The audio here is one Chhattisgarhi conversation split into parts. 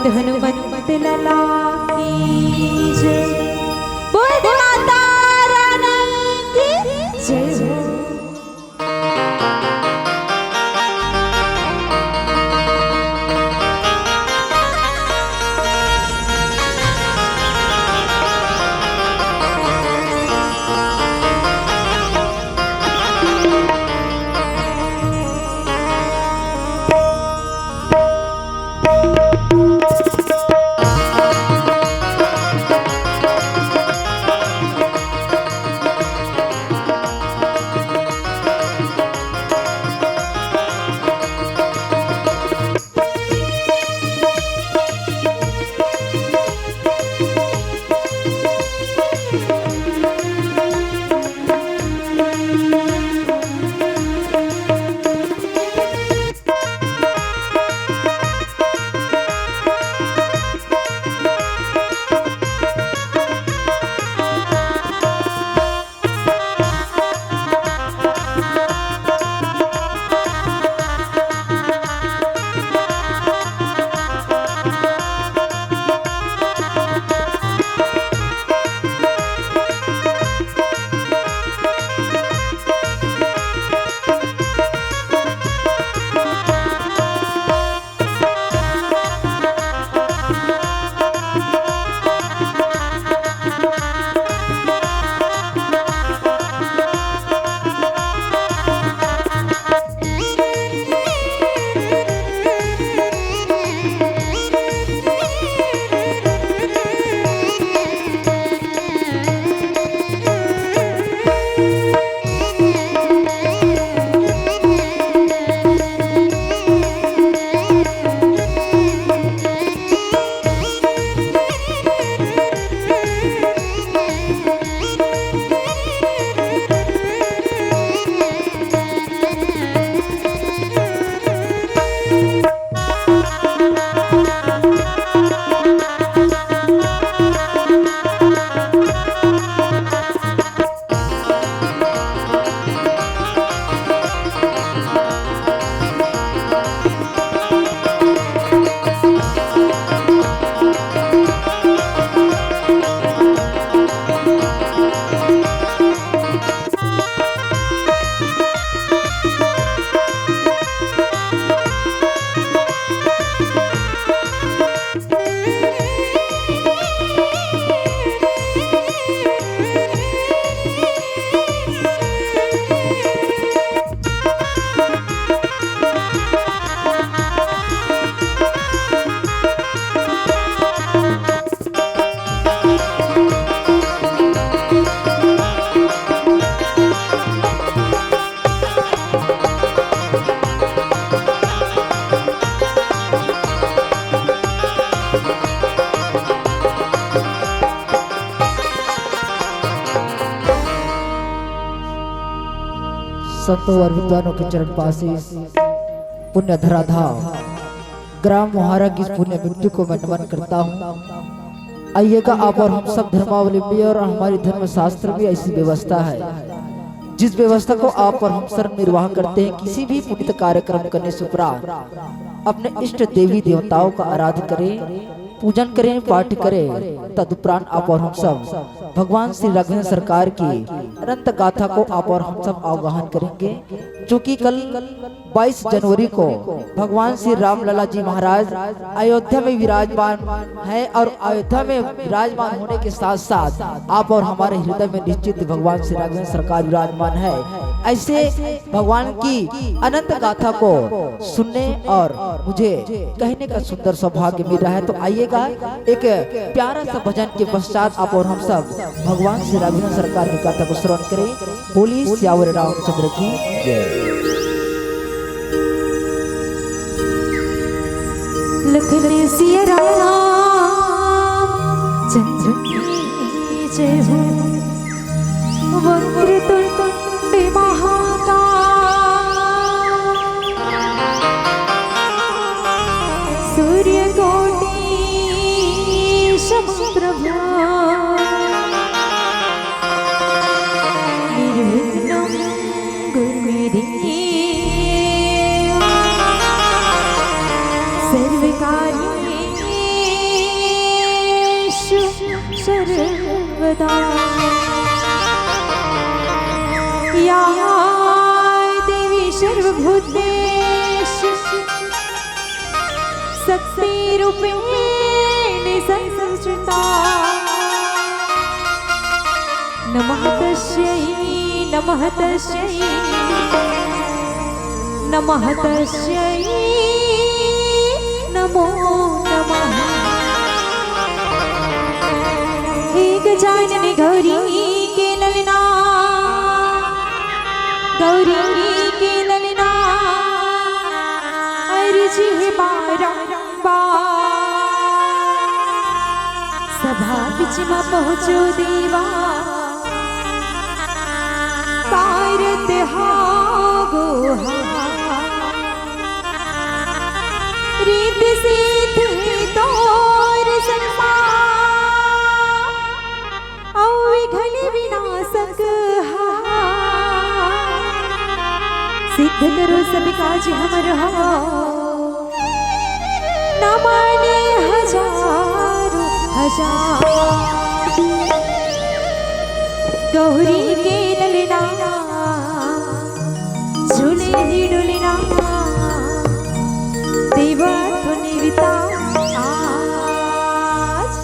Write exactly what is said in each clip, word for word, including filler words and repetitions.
हनुमंत लला की जय। बोल दे माता रानी की जय हो। संतों और विद्वानों के चरण पास इस पुण्य धराधाम ग्राम मोहारा की इस पुण्य व्यक्ति को मैं नमन करता हूँ। आइएगा, आप और हम सब धर्मावलंबी और हमारे धर्म शास्त्र में ऐसी व्यवस्था है, जिस व्यवस्था को आप और हम सब निर्वाह करते हैं। किसी भी पुनीत कार्यक्रम करने से उपरांत अपने इष्ट देवी देवताओं का आराध करें, पूजन करें, पाठ करें। तदुपरांत आप और हम सब भगवान श्री राघवेंद्र सरकार की अनंत गाथा को आप और हम सब अवगाहन करेंगे, जो कि कल बाईस जनवरी को भगवान श्री रामलला जी महाराज अयोध्या में विराजमान है और अयोध्या में विराजमान होने के साथ साथ आप और हमारे हृदय में निश्चित भगवान श्री राघवेंद्र सरकार विराजमान है। ऐसे भगवान की अनंत गाथा को सुनने और मुझे कहने का सुंदर सौभाग्य मिल रहा है। तो आइएगा, एक प्यारा सा भजन के पश्चात आप और हम सब भगवान श्री राघवेंद्र सरकार की गाथा को श्रवण करें। बोलिए सियावर रामचंद्र की जय। लखन सिया राम चंद्र की जय हो। वक्रतुंड महाकाय सूर्यकोटि समप्रभा। निर्विघ्नं कुरु मे देव सर्वकार्येषु। सर्वदा। या देवी सर्वभूतेषु शक्तिरूपेण संस्थिता। नमः तस्यै, नमः तस्यै, नमः तस्यै, नमो नमः। हे गजानन गौरी के ललना, गौरी के ललना, अर्जी हे बारंबार। सभा बिच म पहुँचो देवा, पारत हा गो हा। रीत सीत हे तोर सनमा, अउ विघ्न विनाशक हा। सिद्ध करो सब काज हमर हो, न माने हजारों हजार। गौरी के ललना, झूले ही डुलना, देवा तो नेवता आज।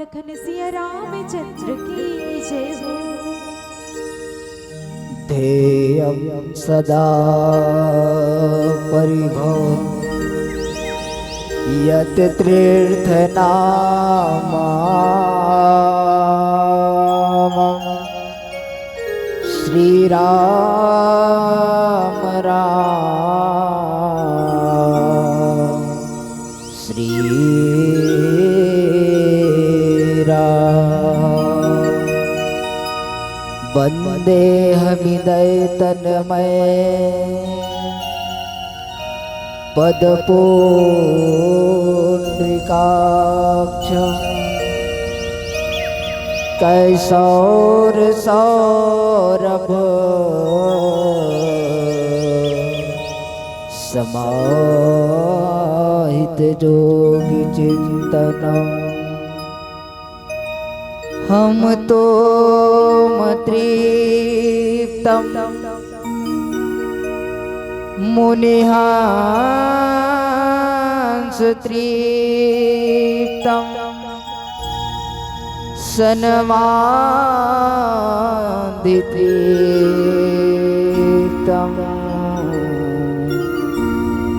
लखन सिया रामचंद्र की जय हो। ध्येयं सदा परिभव यत् तीर्थनामा। श्री राम राम श्री राम। वंदे हमिदय तनमय पदपूर्णिकाक्षं कैशौर सौरभ समाहित जोग चिंतनम। हम तो तृप्तम मुनिहांस तृप्तम सनमादितीर्थं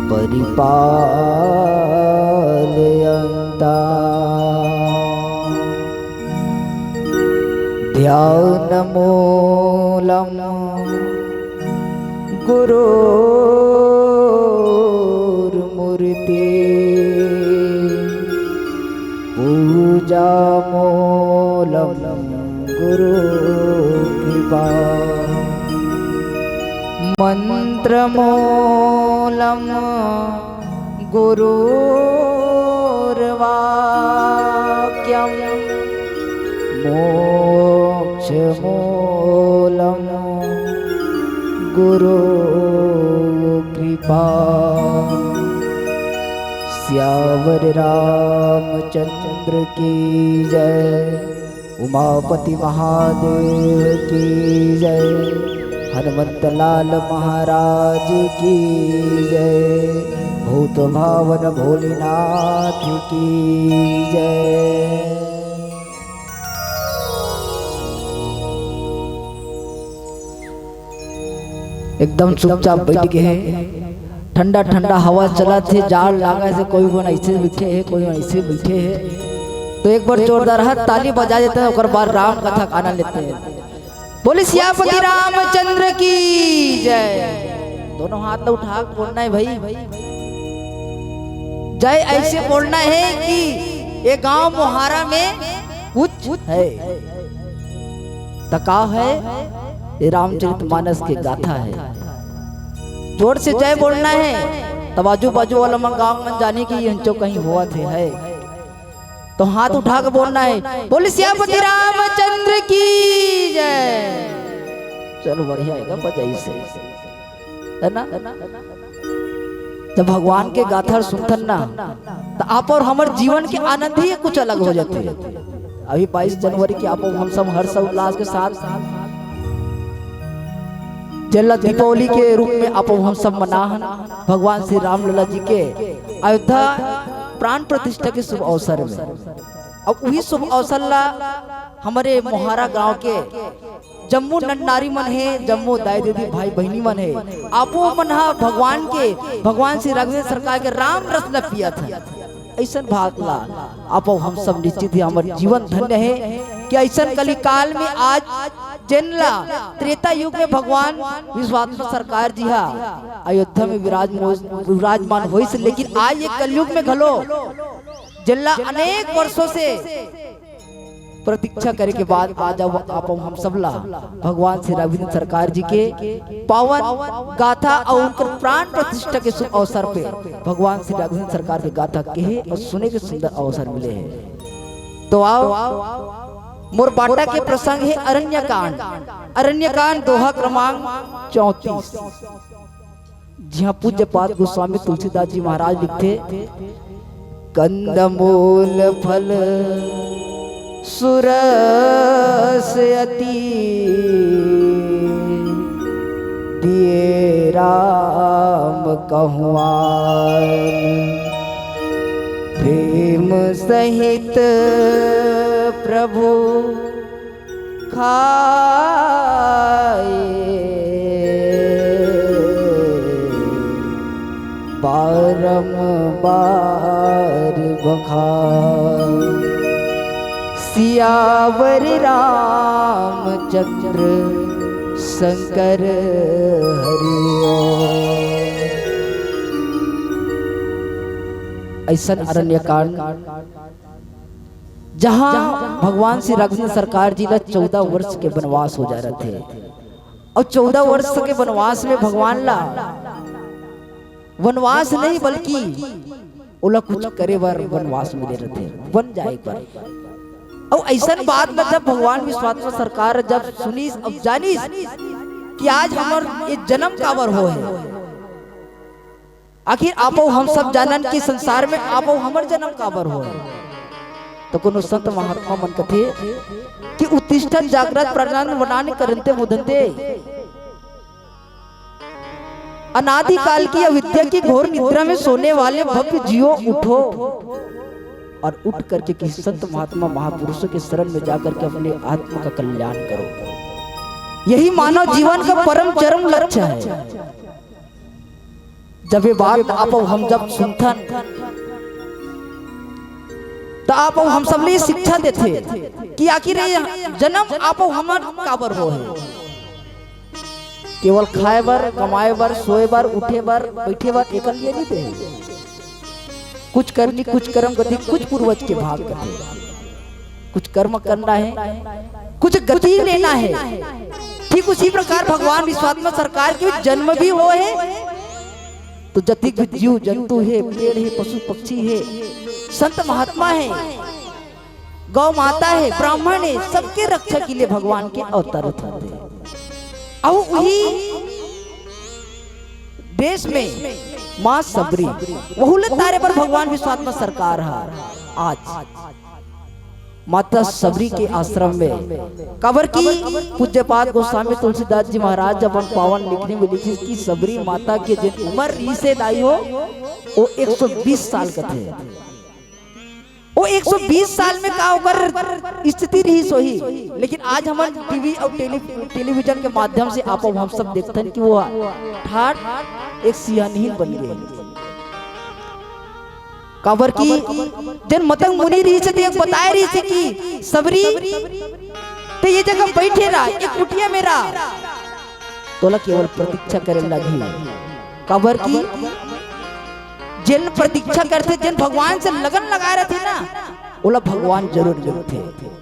परिपालयन्ता। ध्यानमूलं गुरोर्मूर्ति पूजामूलं गुरु कृपा। मंत्रमूलं गुरोर्वाक्यं मोक्षमूलं गुरु कृपा। सियावर रामचंद्र की जय। उमापति महादेव की जय। हनुमंत लाल महाराज की जय। भूत भावन भोलेनाथ की जय। एकदम चुपचाप बैठ गे हे। ठंडा ठंडा हवा चलत हे, जाड़ लागत हे, कोई मन ऐसे बैठे हे, कोई मन ऐसे बैठे हे। तो एक बार जोरदार हाथ ताली बजा देते हैं, ओकर बाद राम कथा का आनंद लेते हैं। बोले सियापति रामचंद्र की जय। दोनों हाथ ला उठा के बोलना है भाई, जय ऐसे बोलना है कि ये गांव मोहारा में कुछ है। त का है? ये रामचरित मानस के गाथा है। जोर से जय बोलना है, तब आजू बाजू वाला मन गांव मन जानी कि ये अंचो कहीं होवत हे, है। तो हाथ उठा के बोलना है, बोले सियापति रामचंद्र की जय। चलो बढ़िया है, बजाई से, है ना? जब भगवान के गाथा सुनथन ना, त आप और हमर जीवन के आनंद ही कुछ अलग हो जाथे। अभी बाईस जनवरी के आप हम सब हर्ष उल्लास के साथ जेला दीपावली के रूप में आप हम सब मनाहन, भगवान श्री रामलला जी के अयोध्या प्राण प्रतिष्ठा के शुभ अवसर में। अब वही शुभ अवसर ला हमरे मोहारा गांव के जम्मो नर नारी मन हे, जम्मो दाई दीदी भाई बहिनी मन हे, आपो मन हा भगवान के, भगवान श्री राघवेंद्र सरकार के राम रस ल पियत हे। अइसन भाग ला आप अउ हम सब निश्चित ही हमर जीवन धन्य हे कि अइसन कलिकाल में आज जेन ला त्रेता युग में भगवान विश्वात्मा सरकार जी हा अयोध्या में विराजमो-, विराजमान होइस, लेकिन आज ये कलयुग में घलो जेन ला अनेक वर्षों से प्रतीक्षा करे के बाद आज अब आप हम सब ला भगवान श्री रघुवीर सरकार जी के पावन गाथा अउ उनकर प्राण प्रतिष्ठा के शुभ अवसर पे भगवान श्री रघुवीर सरकार के गाथा कहे अउ सुने के सुंदर अवसर मिले हे। तो आओ, मोर बाटा के प्रसंग हे अरण्यकांड। अरण्यकांड दोहा क्रमांक चौंतीस। जिहाँ पूज्य पाद गोस्वामी तुलसीदास जी महाराज लिखथे, कंदमूल फल सुरस अति दिए राम कहवान, प्रेम सहित प्रभु खाए बारंबार बखाए। सियावर रामचंद्र शंकर हरि ओम। अइसन अरण्यकांड, जहाँ भगवान श्री राघवेंद्र सरकार जी ला चौदह वर्ष के वनवास हो जा रथे, अउ चौदह वर्ष के वनवास में भगवान ला वनवास नहीं, बल्कि ओला कुछ करे बर वनवास मिले रथे, वन जाए बर। अउ अइसन बात ला जब भगवान विश्वात्मा सरकार जब सुनिस, अब जानिस कि आज हमर ये जन्म काबर होय हे, आखिर आपो हम सब जानन कि संसार में आपो हमर जन्म काबर होय हे, तो कोनो संत महात्मा मन कथे कि उत्तिष्ठत जाग्रत प्राणान वनान करंते मुदंते, अनादिकाल की अविद्या की घोर निद्रा में सोने वाले भक्त जीवों, उठो और उठ करके किसी संत महात्मा महापुरुषों के शरण में जाकर के अपने आत्मा का कल्याण करो। यही मानव जीवन का परम चरम लक्ष्य है। जब ये बात आप अउ हम जब सुनथन, त आप अउ हम सब ले शिक्षा देथे कि आखिर ये जन्म आप अउ हमर काबर होय हे। केवल खाए बर, कमाए बर, सोए बर, उठे बर, बैठे बर, एकर लिए नहीं दे। कुछ करनी, कुछ कर्म गति, कुछ पूर्वज के भाग कथे। कुछ कर्म करना है, कुछ गति लेना है। ठीक उसी प्रकार भगवान विश्वात्मा सरकार के जन्म भी होय हे, तो जतिक भी जीव जंतु हे, पेड़ हे, पशु पक्षी हे, संत महात्मा हे, गौ माता हे, ब्राह्मण हे, सबके रक्षा के लिए भगवान के अवतरित होथे। अउ उही देश में माँ सबरी, वहू ले तारे बर भगवान विश्वात्मा सरकार ह आज माता सबरी के आश्रम में, काबर की पूज्यपाद गोस्वामी तुलसीदास जी महाराज अपन पावन लिखनी में लिखिस कि सबरी माता के जेन उमर रिहिसे दाई हो, वो एक सौ बीस साल कथे। वो एक सौ बीस साल में का ओकर स्थिति रिहिस होही, लेकिन आज हमन टीवी अउ टेली-, टेलीविजन के माध्यम से आप अउ हम सब देखथन कि वो ठाठ एक सियानहीन बन गे। काबर कि जेन मतंग मुनि रिहिस हे, ते बताए रिहिस हे कि सबरी, ते ये जगह बैठे रह, ये कुटिया में रह, तोला केवल प्रतीक्षा करे लगही। काबर कि जेन प्रतीक्षा करथे, जेन भगवान से लगन लगाए रहिथे ना, ओला भगवान जरूर मिलथे।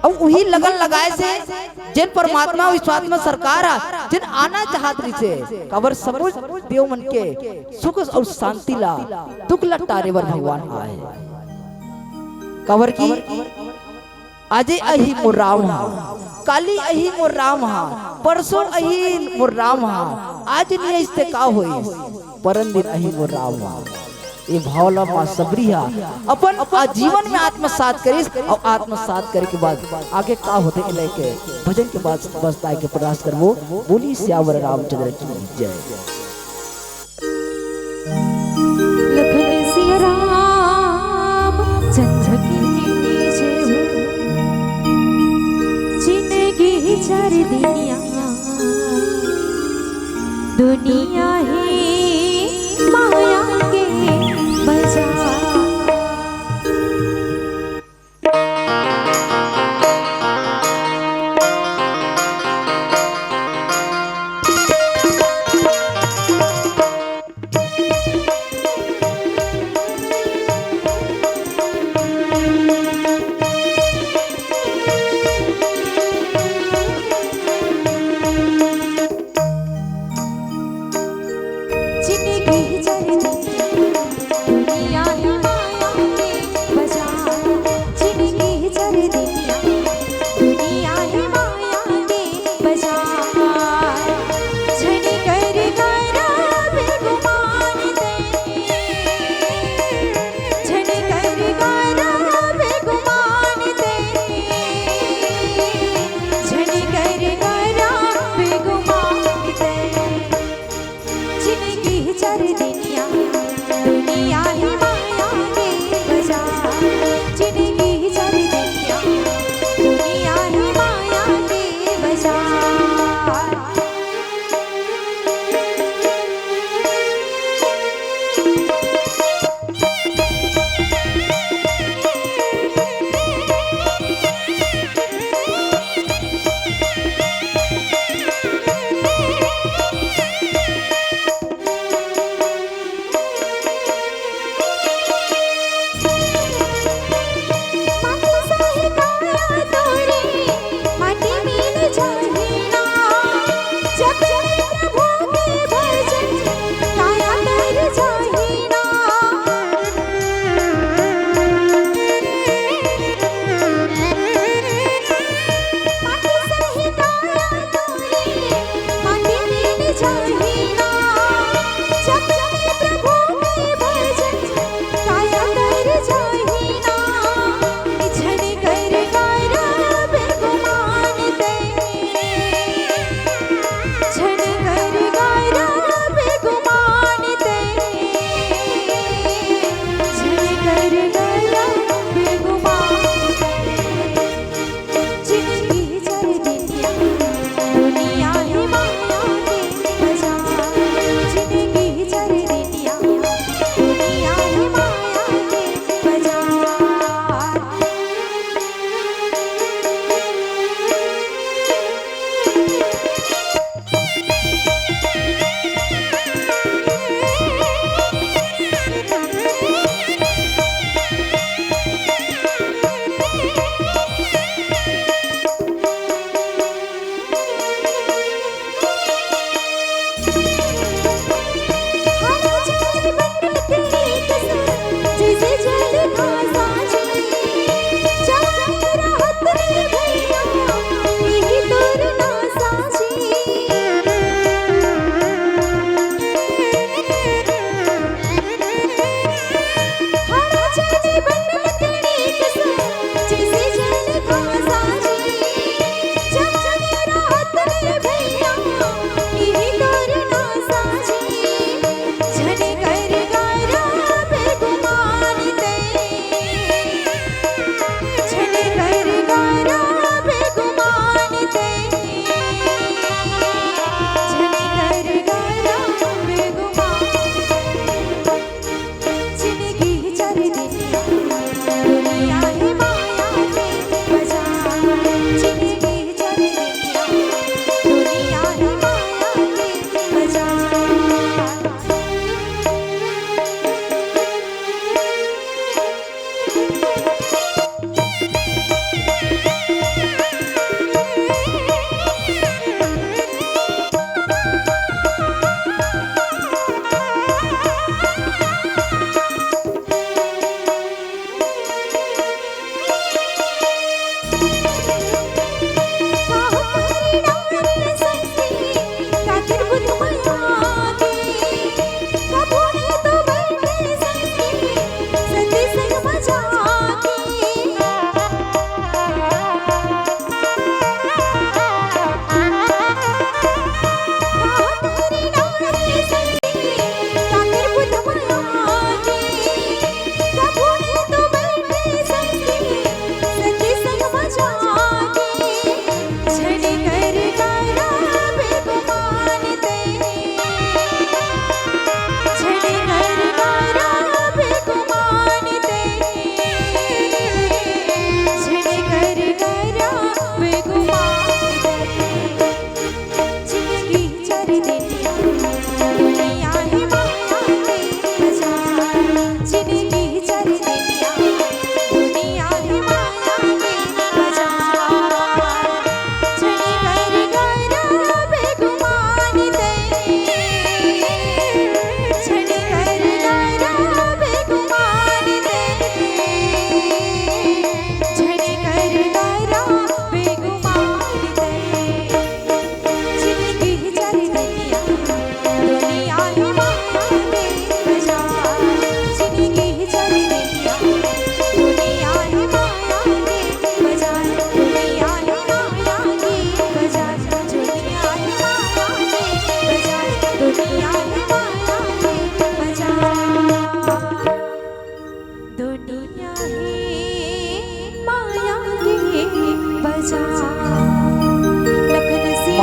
अउ उही लगन लगाए से जेन परमात्मा अउ विश्वात्मा सरकार ह, जेन आना चाहत रिहिसे, काबर समस्त देव मन के सुख अउ शांति ला, दुख ला टारे बर भगवान आए। काबर कि आजे अही मोर राम हा, काली अही मोर राम हा, परसों अही मोर राम हा, आज नइ अइस ते का होइस, परन दिन अही मोर राम हा। ये भाव ला माँ सबरी हा अपन आजीवन में आत्मसात करिस, अउ आत्मसात करे के बाद आगे का होथे, ए लेके भजन के बाद बस्ताए के प्रयास करबो। बोली सियावर रामचंद्र की जय। लखन सिया राम चंद्र की जय हो। जिनगी चार दुनिया, दुनिया है माया के बाजार।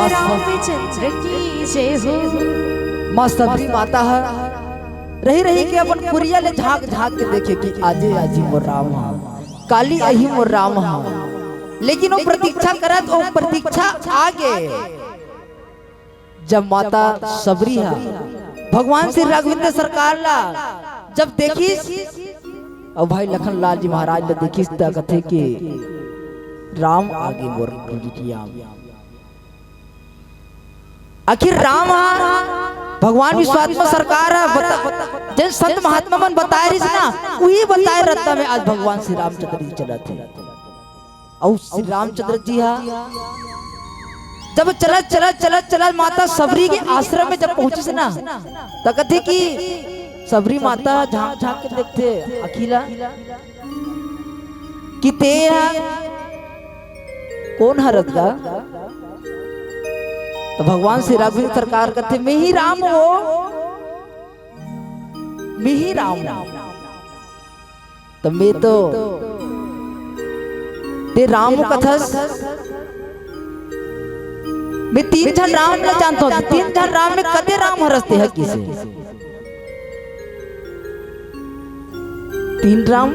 रामचंद्र की जय हो। माँ सबरी माता ह रही रही के अपन कुरिया ले झांक झांक के देखे कि आजे आजी मोर राम ह, काली आही मोर राम ह। लेकिन वो प्रतीक्षा करत, वो प्रतीक्षा आगे। जब माता सबरी ह भगवान श्री राघवेंद्र सरकार ला जब देखिस, अउ भाई लखन लाल जी महाराज ला देखिस, त कथे कि राम आगे मोर कुरिया में। आखिर राम ह भगवान विश्वात्मा सरकार ह बता-, जेन संत महात्मा मन बताए रहिस ना, उही बताए रद्दा में आज भगवान श्री रामचंद्र जी चलत हे। अउ श्री रामचंद्र जी ह जब चलत, चलत, चलत, चलत माता सबरी के आश्रम में जब पहुंचिस ना, त कथे कि सबरी माता झांक झांक के देखथे अखिला कि ते ह कोन हरस गा? त भगवान श्री राघवेंद्र सरकार कथे, "मैं ही राम हो, मैं ही राम हो।" त मैं तो, ते राम हो कथस, मैं तीन झन राम ल जानथों, तीन झन राम में कते राम हरस ते ह किसे? तीन राम,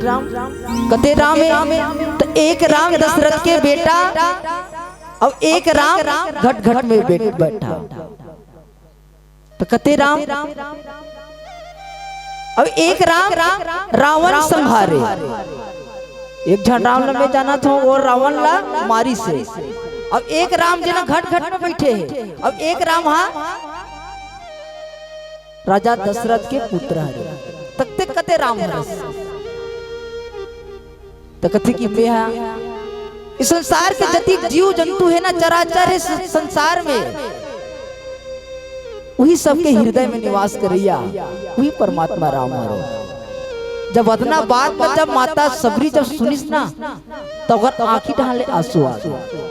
कते राम हे? त एक राम दशरथ के बेटा, अउ एक राम घट घट में बैठ-, बैठा। त कते राम? अउ एक राम रावण संहारे। एक झन राम ल मैं जानथों, वो रावण ला मारिस हे। अउ एक राम जेन ह घट घट में बैठे हे, अउ एक राम ह राजा दशरथ के पुत्र हरे। त ते कते राम हरस? त कथे कि मैं ह, इस संसार के जतिक जीव जंतु हे ना, चराचर हे स-, संसार में, उही सबके हृदय में निवास करइया, उही परमात्मा राम हरे। जब अतना बात ला जब माता सबरी जब सुनिस ना, त ओकर आंखी डहान ले आंसू आ गे।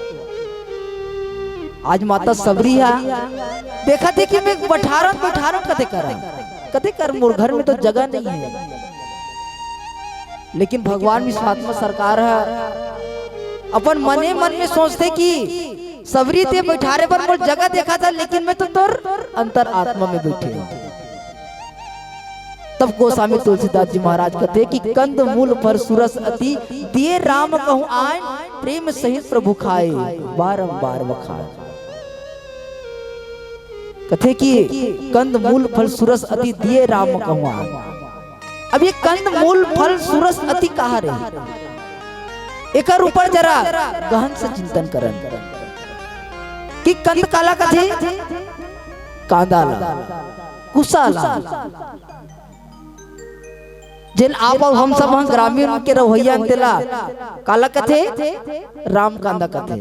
आज माता सबरी ह देखत हे कि मैं बइठारंव, बइठारंव कते करंव, कते कर, मोर घर में तो जगह नहीं है। लेकिन भगवान विश्वात्मा सरकार ह अपन मने मन में सोचथे कि सबरी ते बइठारे बर मोर जगह देखत हस, लेकिन मैं तो तोर अंतर आत्मा में बइठे हंव। तब गोस्वामी तुलसीदास जी महाराज कथे कि कंद मूल फल सुरस अति, दिए राम कहूँ आय, प्रेम सहित प्रभु खाए, बारंबार बखाए। कथे कि कंद मूल फल सुरस अति, दिए राम कहूँ आय। अब ये कंद मूल फल सुरस अति कहा रे, एकर ऊपर जरा गहन से चिंतन करन कि कंद काला कथे? कांदा ला, कुसा ला। जेन आप अउ हम सब ह ग्रामीण के रहवइया हन, तेला काला कथे? राम कांदा कथे।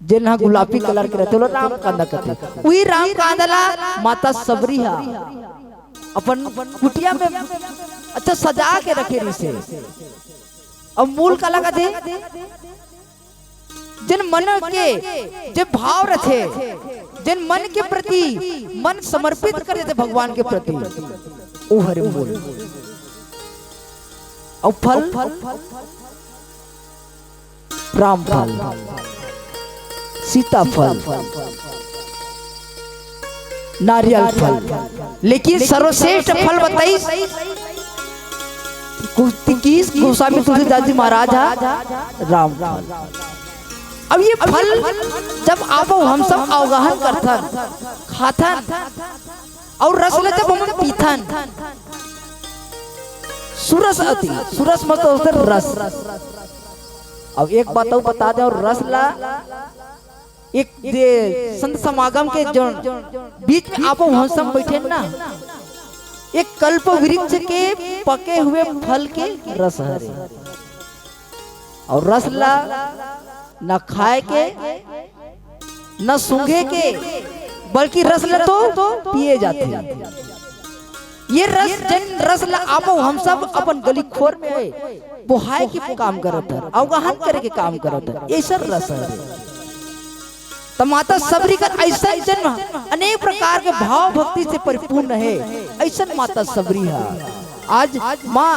जेन ह गुलाबी कलर के रथे, ओला राम कांदा कथे। उही राम कांदा ला माता सबरी ह अपन कुटिया में अच्छा सजा के रखे रहिसे। अउ मूल काला कथे? जेन मन के जे भाव रथे, जेन मन के प्रति मन समर्पित कर देथे भगवान के प्रति, ओ हरे मूल। अउ फल, राम फल, सीता फल, नारियल फल, लेकिन सर्वश्रेष्ठ फल बताइस कि गोस्वामी तुलसीदास जी महाराज ह राम फल। अब ये फल जब आप अउ हम सब अवगाहन करथन, खाथन, अउ रस ल जब हमन पीथन, सुरस अति, सुरस मतलब होथे रस। अब एक बात अउ बता दें, अउ रस ला एक जे संत समागम के जो बीच में आप अउ हम सब बइठे ना, एक कल्प वृक्ष के पके हुए फल के रस हरे। अउ रस ला न खाए के, न सूंघे के, बल्कि रस ला तो पिए जाथे। ये रस, जेन रस ला आप अउ हम सब अपन गली खोर में बोहाए के काम करत हन, अवगाहन करे के काम करत हन, अइसन रस हे। त माता सबरी कर अइसन जन्म अनेक प्रकार के भाव भक्ति से परिपूर्ण हे, अइसन माता सबरी ह। आज माँ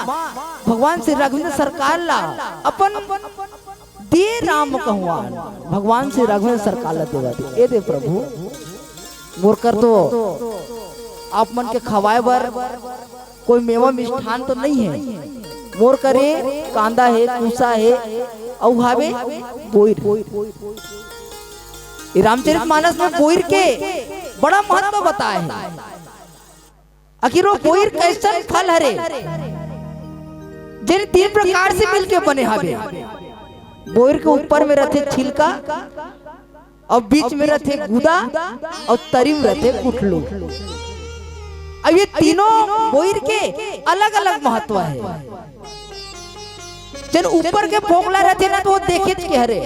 भगवान श्री राघवेंद्र सरकार ला अपन दे राम कहूँ आन, भगवान श्री राघवेंद्र सरकार ला देवा दे। ए दे प्रभु, मोर कर तो आप मन के खवाए बर कोई मेवा मिष्ठान तो नहीं है। मोर करे कांदा हे, कूसा हे, अउ हावे बोइर। ये रामचरित मानस में बोइर के बड़ा महत्व बताए हे। आखिर वो बोइर कैसन फल हरे, जेन तीन प्रकार से मिलके बने हवे। बोइर के ऊपर में रथे छिलका, अउ बीच में रथे गुदा, अउ तरी में रथे गुठलू। अब ये तीनों बोइर के अलग-अलग महत्व हे। जेन ऊपर के फोकला रथे ना, तो वो देखेच के हरे।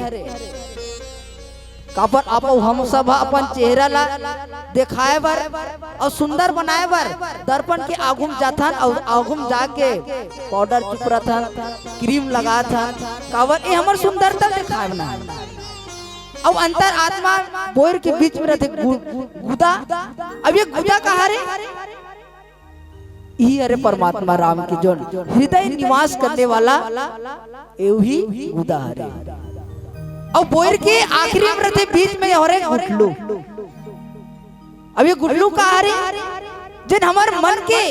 काबर आप अउ हम सब ह अपन चेहरा ला देखाए बर अउ सुंदर बनाए बर दर्पण के आगू म जाथन अउ आगू म जाके पाउडर चुपरथन, क्रीम लगाथन। काबर ये हमर सुंदरता देखाए बर ना हे। अउ अंतर आत्मा बोइर के बीच में रथे गु-, गुदा। अब ये गुदा कहाँ रे? इही हरे परमात्मा राम के जोन हृदय निवास करने वाला, एहू गुदा हरे। अउ बोइर के आखिरी में रथे बीच में हरे गुठलू। अब ये गुठलू का हरे, जेन हमर मन के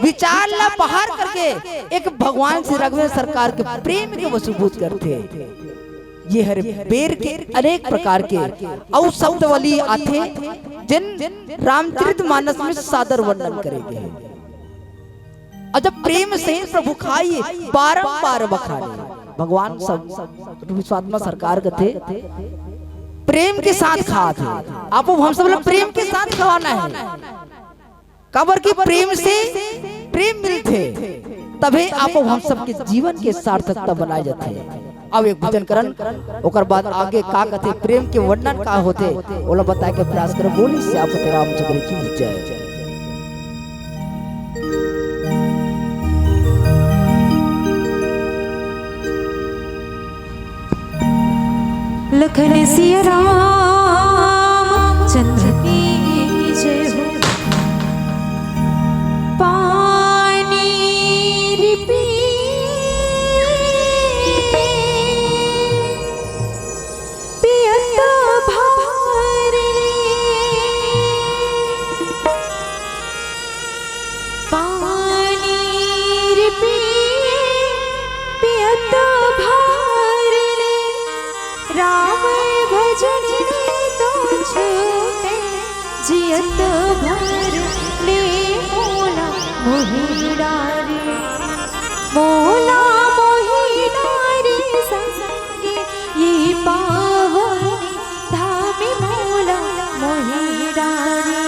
विचार ला बाहर करके एक भगवान श्री राघवेंद्र सरकार के प्रेम के वसूभूत करथे। ये हरे बेर के अनेक प्रकार के अउ शब्दावली आथे, जेन रामचरित मानस में सादर वर्णन करे गे हे। अउ जब प्रेम से प्रभु खाई, बारंबार बखानी। भगवान सब विश्वात्मा सरकार कथे, प्रेम के साथ खात हे। आप हम सब लोग प्रेम के साथ खवाना हे। काबर कि प्रेम से प्रेम मिलथे, तभे आप हम सबके जीवन के सार्थकता बनाए जाथे। अब एक भजन करन, ओकर बाद आगे का कथे, प्रेम के वर्णन का होथे, ओला बताए के प्रयास करन। बोली सियापति रामचंद्र की जय। लखन सिया राम चंद्र की जय हो। पानी री पी पियत भार ले, पानी रे पी, पियत भार ले, राम भजन तो छूटे, जियत भार ले मोला मोहि डारे, मोला मोहि डारे संगी ये पावनी धाम मोला मोहि डारे,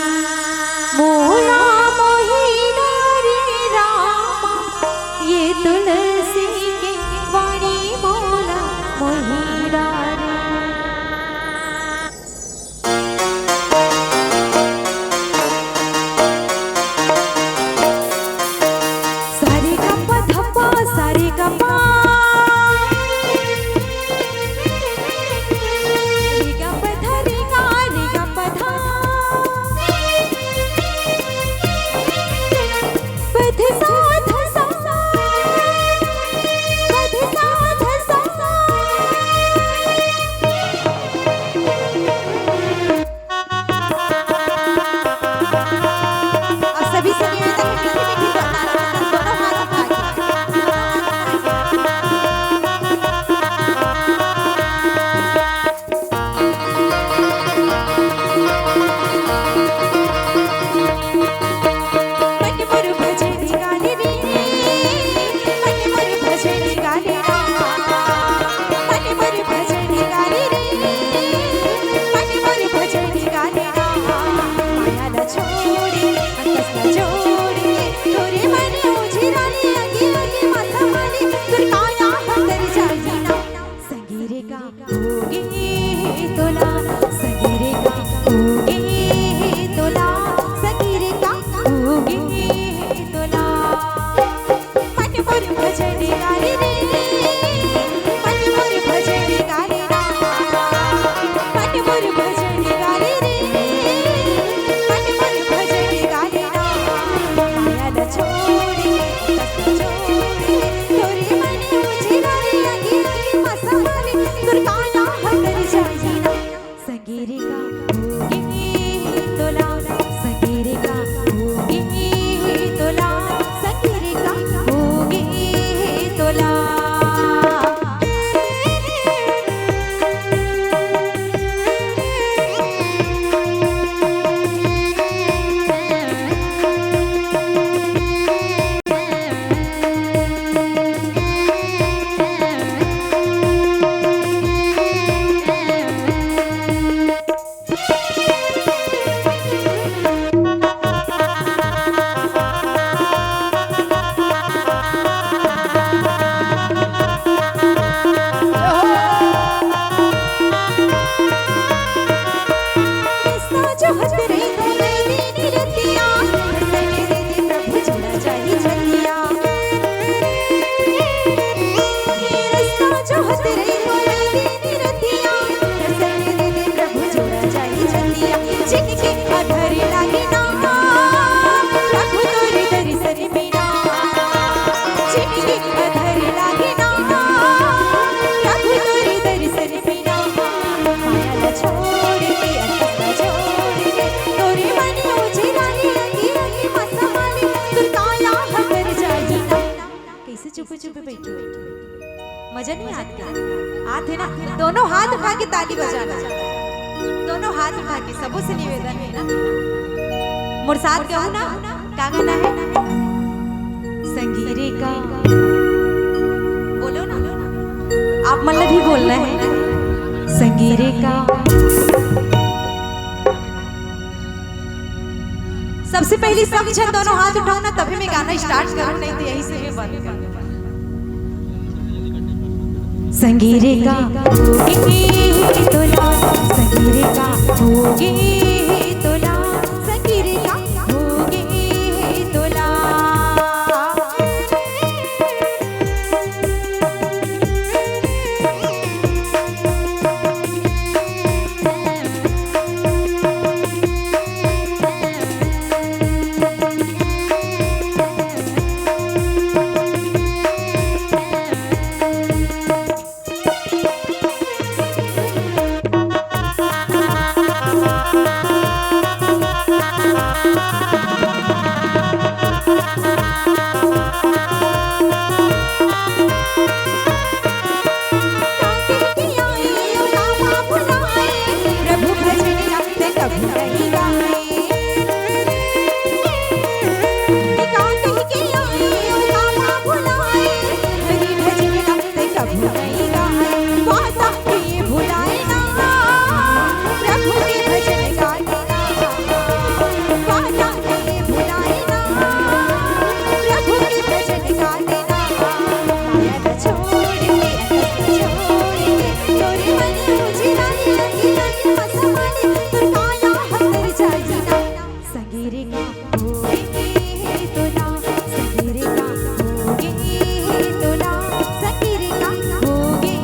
मोला मोहि डारे रामा, ये तुलसी के वाणी मोला मोहि डारे। होगे तोला, संगी रे का होगे तोला, संगी रे का होगे तोला। कइसे चुपे चुपे बइठे हो? मजा नहीं आत का? आत हे ना? दोनों हाथ उठा के ताली बजाना। दोनों हाथ उठा के, सबो से निवेदन हे ना। मोर साथ गाओ ना। का गाना हे? संगी रे का। बोलो ना। आप मन ला भी बोलना हे। संगी रे का। सबसे पहले सब झन दोनों हाथ उठाओ ना, तभी मैं गाना start करूँ, नहीं तो यहीं से मैं बंद कर दूँ। संगी रे का होगे तोला, संगी रे का होगे तोला, संगी रे का होगे तोला। संगी रे का होगे तोला, संगी रे का होगे तोला, संगी रे का होगे तोला। मन मन भजन गाने रे, मन मन भजन गाने रे, मन मन भजन गाने रे, मन मन भजन गाने रे। माया ला छोड़ के, अंगस ला जोड़ के, तोरे मन मुझे गाने लगे, लगे मजा आवे, तोर काया हतर जाए ना। संगी रे का होगे तोला, संगी रे का होगे तोला, संगी रे का होगे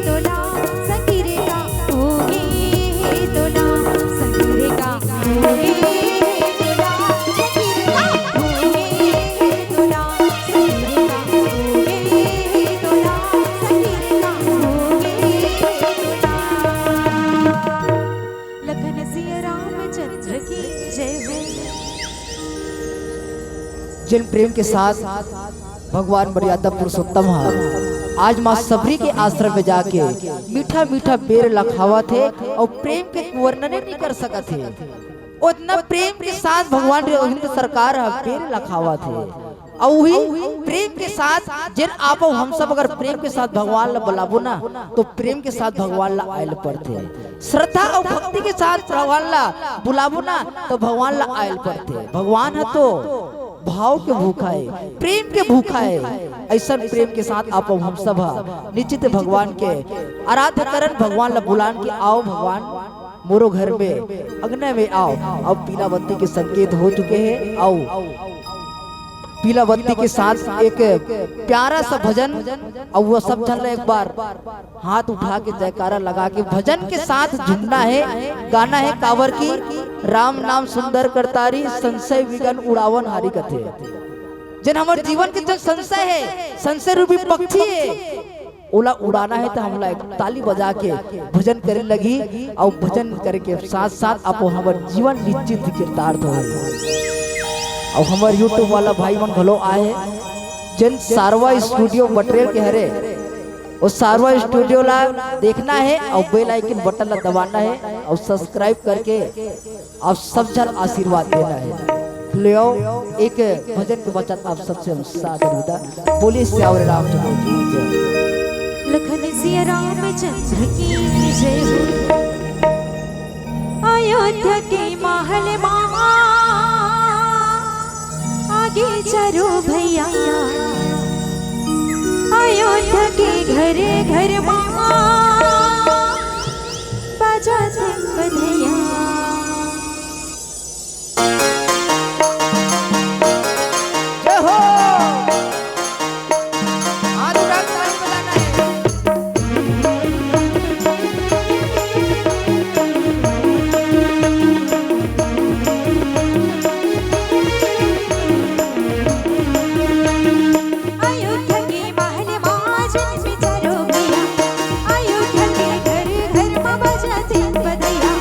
तोला, संगी रे का होगे तोला, संगी रे का होगे तोला, संगी रे का होगे तोला, संगी रे का होगे तोला। लखन सिया रामचंद्र की जय हो। जिन प्रेम के साथ भगवान मर्यादा पुरुषोत्तम ह आज माँ सबरी के आश्रम में जाके मीठा मीठा बेर ला खावत हे अउ प्रेम के वर्णन नहीं कर सकत हे। ओतना प्रेम के साथ भगवान रघुवीर सरकार ह बेर ला खावत हे। अउ उही प्रेम के साथ जेन आपो हम सब अगर प्रेम के साथ भगवान ला बुलाबो ना, तो प्रेम के साथ भगवान ला आयल पड़थे। श्रद्धा अउ भक्ति के साथ भगवान ला बुलाबो ना, तो भगवान ला आयल पड़थे। भगवान ह तो भाव के भूखा हे, प्रेम के भूखा हे। अइसन प्रेम के साथ आपो हम सब ह निश्चित भगवान के आराध्य करन, भगवान ला बुलान कि आओ भगवान, मोरो घर में, अंगना में आव। अब पीला बत्ती के संकेत हो चुके हे। अउ पीला बत्ती के साथ एक प्यारा सा भजन, अउ वो सब झन ला एक बार हाथ उठा के, जयकारा लगा के भजन के साथ झूमना हे, गाना हे। काबर की राम नाम सुंदर करतारी, संशय विघन उड़ावन हारी कथे। जेन हमर जीवन के जो संशय हे, संशय रूपी पक्षी हे, ओला उड़ाना हे त हमला एक ताली बजा के भजन करे लगही। अउ भजन करे के साथ साथ आपो हमर जीवन निश्चित ही कृतार्थ होही। अउ हमर YouTube वाला भाई मन घलो आए हे, जेन सारवा स्टूडियो बटरेल के हरे, ओ सारवा स्टूडियो ला देखना हे अउ बेल आइकन बटन ला दबाना हे अउ सब्सक्राइब करके आप सब झन आशीर्वाद देना हे। ले आओ, एक भजन के बचत आप सबसे हम सादर विदा। बोलिए सियावर रामचंद्र की जय। लखन सिया रामचंद्र की जय हो। अयोध्या के महल मा आगे चारो भैया, अयोध्या के घर घर मा बाजा बधैया। जय हो। हाथ उठा के ताली बजाना है। अयोध्या के महल मा जन्मे चारो भैया, अयोध्या के घर घर मा बजाथे बधैया।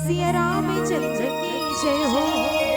सिया रामचंद्र की जय हो।